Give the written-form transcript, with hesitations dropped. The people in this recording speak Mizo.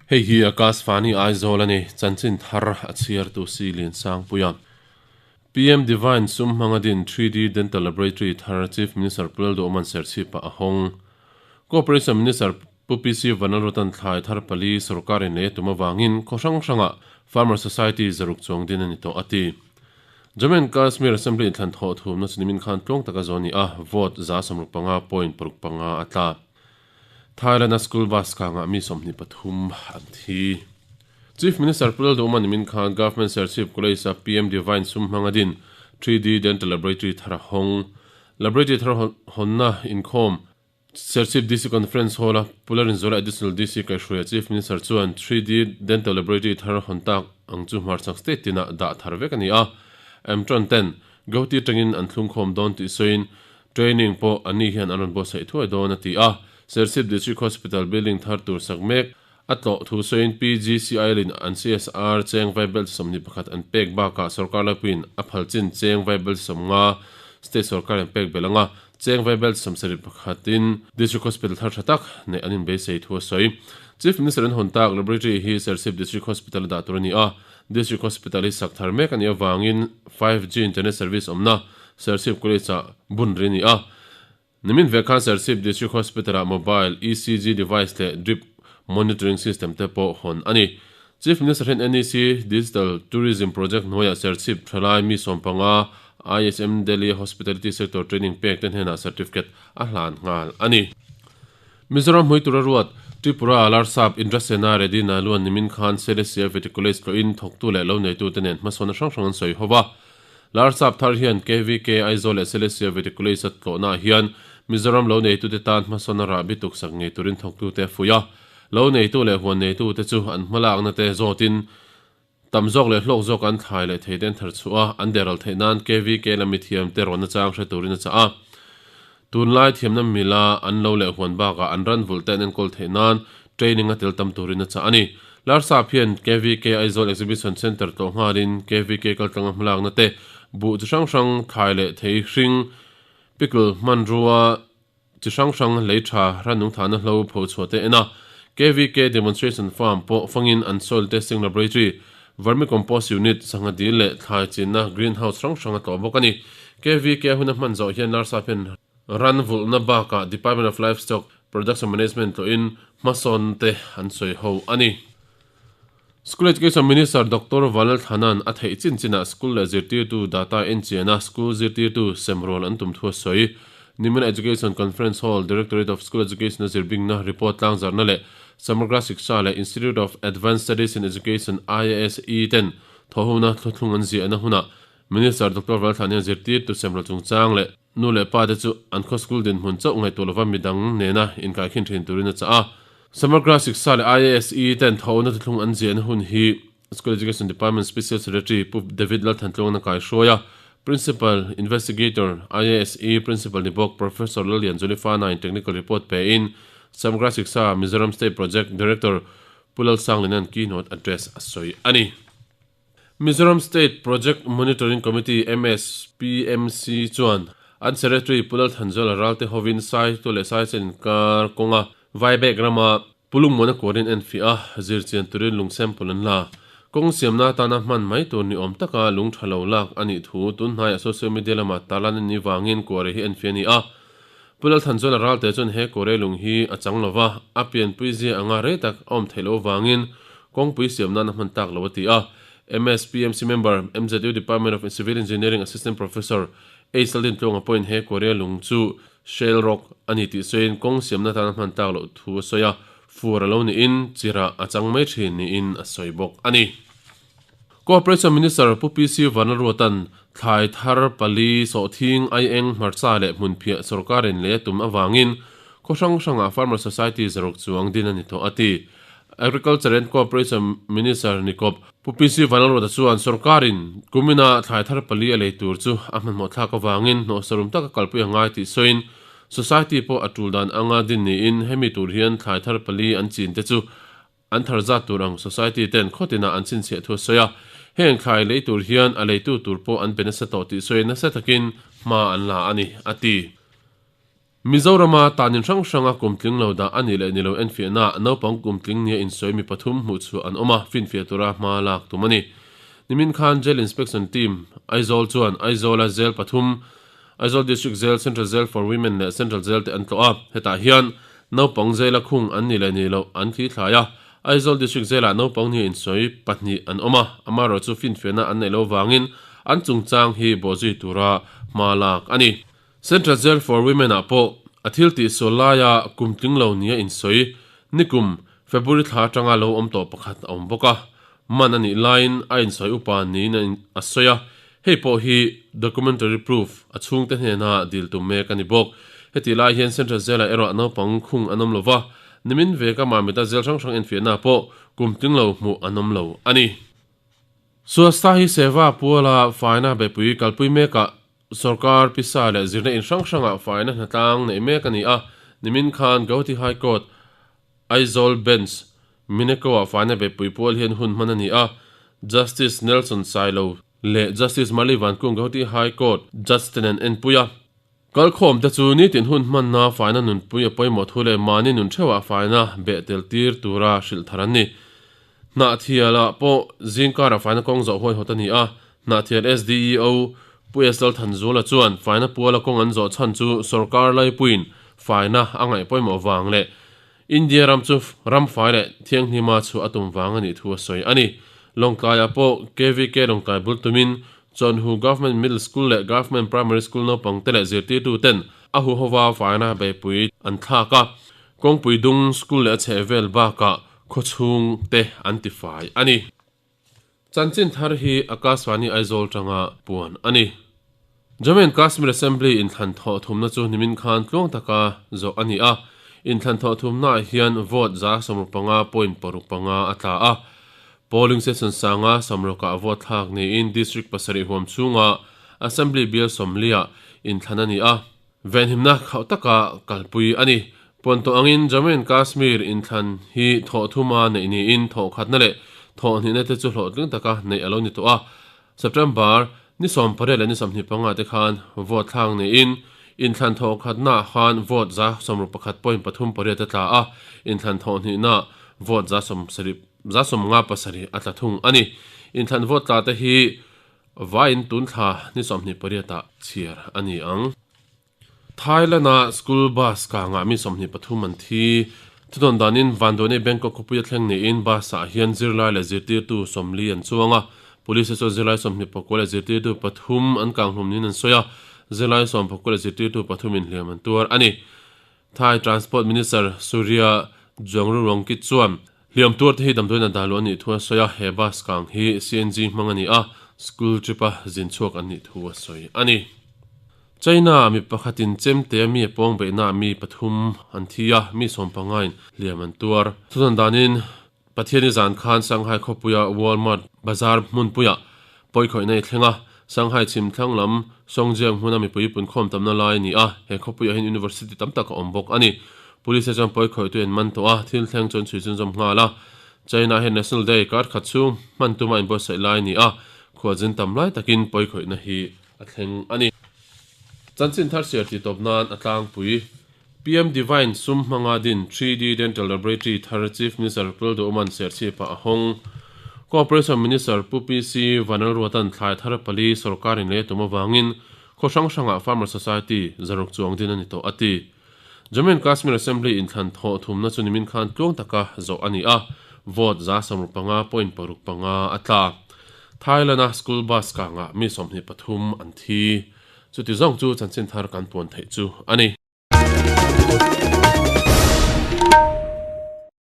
Hei hi Akashvani Aizawl a ni, chanchin thar a chhiartu si Liansangpuia. PM Divine sum hmanga din 3D Dental Laboratory thar Chief Minister Pu Lalduhawma'n Serchhip-ah a hawng. Cooperation Minister Pu PC Vanlalruata'n thlai thar pali sorkarin lei a tum avangin khaw hrang hrangah Farmer Society zaruk chuang din a ni tawh a ti. Jammu and Kashmir Assembly inthlan thawh thumna chu nimin khan tluang taka zawn a ni a, vote 65.65 a tla. Thailand-a school bus kangah mi 23 an thi. Chief Minister Pu Lalduhawma nimin khan Government Serchhip College-a PM Divine sum hmanga din 3D Dental Laboratory thar a hawng. Laboratory thar hawnna inkhawm Serchhip DC Conference Hall-a Pu Larinzuala Additional DC kaihhruaia Chief Minister chuan 3D Dental Laboratory thar hawn tak ang chu hmarchhak state tinah dah thar vek a ni a, Amtron ten Gauhati atangin an thlungkhawm dawn tih sawiin training pawh anni hian an rawn buatsaih thuai dawn a ti a. Serchhip District Hospital building thar tur sak mek a tlawh thu sawiin PGCIL in an CSR cheng vaibel 21 an pek bakah sorkar laipuiin a phal chin cheng vaibel 50 state sorkar in pek belh anga cheng vaibel 71 in District Hospital thar tha tak neih an inbeisei thu a sawi. Chief Minister an hawn tak Laboratory hi Serchhip District Hospital a dah tur a ni a, District Hospital hi sak thar mek a nih avangin 5G internet service awmna Serchhip College ah bun ri a ni a. Nimin ve khan Serchhip District Hospital-ah mobile ECG device leh drip monitoring system te pawh hawn a ni. Chief Minister hian NEC Digital Tourism Project hnuaiah Serchhip thalai mi 15 IHM Delhi Hospitality Sector Training pek te hnenah certificate a hlan nghal a ni. Mizoram hmui tura ruat Tripura Larsap Indrasena Reddy Nailuan nimin khan Selesih Vety College tlawhin thawktu leh lo neitute nen hmasawnna hrang hrang an sawi ho va. Larsap thar hian KVK Aizawl leh Selesih Vety College a tlawhnaah hian Mizoram lo neitute tan hmasawnna rahbi tuksak ngei turin thawktute a fuih a. Lo neitu leh huan neitute chu an hmalakna te zawtin tam zawk leh hlawk zawk an thlai leh thei te an thar chhuah a, an deral theih nan KVK lam mithiam te rawn nachang hre turin a chah a. Tunlai thiamna mila an lo leh huan bakah an ran vulh te an enkawl theih nan training a tel tam turin a chah a ni. Larsap hian KVK Aizawl Exhibition Centre tlawh nghalin KVK kaltlanga hmalakna te, buh chi hrang hrang, thlai leh thei hring, pickle hmanrua chi hrang hrang, lei tha, rannung thahna hlo pho chhuah te en a. KVK Demonstration Farm pawh fangin an Soil Testing Laboratory, Vermicompost Unit, sangha dil leh thlai chinna greenhouse hrang hrang a tlawh bawk a ni. KVK huna hman zawh hian Larsap hian ran vulhna bakah Department of Livestock Production Management tlawhin hmasawn te an sawi ho a ni. School Education Minister Doctor Vanlal Thana'n a theih chin chinah school leh zirtirtu data enchiana school zirtirtu sem rual an tum thu a sawi. Nimin Education Conference Hall, Directorate of School Education a zirbingna report tlangzarhna leh Samagra Shiksha leh Institute of Advanced Studies in Education, IASE, ten thawhhona thlawthlung an ziahna hunah Minister Doctor Valthlan hian zirtirtu semrawl chungchang leh nu leh pa te chu an khaw school dinhmun chauh ngaihtuah lova midang nena inkaikhin thin turin a chah a. Samagra Shiksha leh IASE ten thawhhona thuthlung an ziahna hun hi School Education Department Special Secretary Pu David Lalthantluangin a kaihruai a, Principal Investigator, IASE Principal ni bawk Professor Lalian Julifana in technical report pein Samagra Shiksha Mizoram State Project Director Pu Lalsanglina'n keynote address a sawi a ni. Mizoram State Project Monitoring Committee, MSPMC, chuan an Secretary Pu Lalthanzuala Ralte hovin Saitu leh Saichen inkar kawnga Vaibek rama Pu Lungmuana kuarin enfiah a, zir chian turin lung sample an la. Kawng siamna atana hman mai tur ni awm taka lung tha lo lak a nih thu tunhnaiah social media lama tarlan a nih vangin kuare hi enfiah a ni a. Pu Lalthanzuala Ralte chuan he kuare lung hi a chang lo va, a pianpui zia anga rei tak a awm theih loh avangin kawngpui siam nan a hman tak lo a ti a. MSPMC member, MZU Department of Civil Engineering Assistant Professor H. Laldintluanga pawhin he kuare lung chu Shale rock a ni tih sawiin kawng siamna tan a hman tak loh thu a sawi a, fur a lo niin chirah a chang mai thin niin a sawi bawk a ni. Cooperation Minister Pu PC Vanlalruata'n thlai thar pali sawhthing aieng hmarcha leh hmunphiah sawrkarin lei a tum avangin khaw hrang hrangah Farmer Society zaruk chuang din a ni tawh a ti. Agriculture and Cooperation Minister Nikawp Pu PC Vanlalruata chuan sawrkarin kumina thlai thar pali a lei tur chu a hmanhmawh thlak avangin hnawhsarum taka kalpui a ngai tih sawiin Society pawh a tul dan anga din niin hemi tur hian thlai thar pali an chin te chu an thar zat tur ang Society ten khawtinah an chhinchhiah thu a sawi a. Heng thlai lei tur hian a leitu tur pawh an pe nasa tawh tih sawiin nasa takin hma an la a ni, a ti. Mizorama tanin hrang hranga kum tling lo dah a nih leh ni lo enfiahnaah naupang kum tling nia insawi mi pathum hmuh chhuah an awm a, finfiah tura hma lak tum a ni. Nimin khan Jail Inspection Team, Aizawl chuan Aizawla Jail pathum, Aizawl District Jail, Central Jail for Women leh Central Jail te an tlawh a, hetah hian naupang jail-a khung an nih leh nih loh an thlithlai a. Aizawl District Jail-ah naupang nia insawi pahnih an awm a, amaherawhchu finfiahna an neih loh vangin an chungchang hi bawhzui tura hma lak a ni. Central Jail for Women-ah pawh a thil tihsual laia kum tling lo nia insawi nikum February thla atanga lo awm tawh pakhat a awm bawk a, man a nih laiin a insawi upa niin a sawi a, hei pawh hi documentary proof a chhungte hnena dil tum mek a ni bawk. Hetih lai hian Central Jail-ah erawh naupang khung an awm lo va, nimin veka Mamita Jail hrang hrang enfiahnaah pawh kum tling lo hmuh an awm lo a ni. Swasthya Hi Seva puala faina beihpui kalpui mekah Sorkar pisa leh zirna in hrang hrangah faina hnatlang neih mek a ni a, nimin khan Gauhati High Court, Aizawl Bench, Mineko-ah faina beihpui pual hian hun hman a ni a, Justice Nelson Sailo leh Justice Mali Vankung Gauhati High Court Judge ten an enpui a. Kalkhawm te chu nitin hun hmanna faina nunpui a pawimawh thu leh mahni nun theuhah faina beh tel tir tura hrilh thar an ni. Hnahthialah pawh zingkarah faina kawng zawh huaihawt a ni a, Hnahthial SDEO Pu S Lalthanzuala chuan faina puala kawng an zawh chhan chu sorkar laipuiin faina a ngaih pawimawh vang leh India ram chu ram fai leh thianghlima chhuah a tum vang a nih thu a sawi a ni. Lawngtlaiah pawh KVK Lawngtlai bul tumin Chawnhu Government Middle School leh Government Primary School naupangte leh zirtirtuten a huhova faina beihpui an thlak a, kawngpui dung school leh a chhehvel bakah Khawchhung te an ti fai a ni. Chanchin thar hi Akashvani Aizawl tanga puan a ni. Jammu and Kashmir Assembly inthlan thawh thumna chu nimin khan tluang taka zawh a ni a. Inthlan thawh thumnaah hian vote 65 point 65 a tla a. Polling station sanga samrawkah vote thlak niin district pasarih huam chhunga Assembly bial sawmliah inthlan a ni a. Venhimna khauh taka kalpui a ni. Puan tawh angin Jammu and Kashmir inthlan hi thawh thuma neih niin thawh khatna leh thawh hnihna te chu hlawhtling taka neih a lo ni tawh a. September ni 18 leh ni 25 te khan vote thlak niin inthlan thawh khatnaah khan vote 61 point pathum pariat a tla a, inthlan thawh hnihnaah vote 70 57 a tla thung a ni. Inthlan vote tla te hi Vaiin tun thla ni 28 ah chhiar a ni ang. Thailand-a school bus kangah mi 23 an thi. Thudawn danin Vanduanei Bangkok khawpuia thleng niin bus-ah hian zirlai leh zirtirtu 40 an chuang a. Police te chuan zirlai 24 leh zirtirtu pathum an kanghlum niin an sawi a, zirlai 19 leh zirtirtu pathumin hliam an tuar a ni. Thai Transport Minister Surya Juangroongruangkit chuan Hliam tuar te hi damdawiin a dah luh a nih thu a sawi a, he bus kang hi CNG hmang a ni a, school trip a zin chhuak an nih thu a sawi a ni. China mi pakhatin chemte a mi a pawng beihnaah mi pathum an thi a, mi sawmpangain hliam an tuar. Thudawn danin Pathiani zan khan Shanghai khawpuia Walmart bazar hmunpuiah pawikhawihna i thleng a, Shanghai chhim thlang lam Songjiang hmuna mipui punkhawm tamna lai a ni a, he khawpuiah hian university tam tak a awm bawk a ni. Police te chuan pawikhawihtu an man tawh a, thil thleng chu an chhui chhunzawm nghal a. China hian National Day kar khat chhung hman tuma inbuatsaih lai a ni a, khualzin tam lai takin pawikhawihna hi a thleng a ni. Chanchin thar siar tih tawp nan a tlangpui. PM Divine sum hmanga din 3D Dental Laboratory thar Chief Minister Pulduoman Serchhip-ah a hawng. Cooperation Minister Pu PC Vanlalruata'n thlai thar pali sorkarin lei a tum avangin khaw hrang hrangah Farmer Society zaruk chuang din a ni tawh a ti. Jammu and Kashmir Assembly inthlan thawh thumna chu nimin khan tluang taka zawh a ni a, vote 65.65 a tla. Thailand-a school bus kangah mi 23 an thi. Chuti zawng chu chanchin thar kan puan theih chu a ni.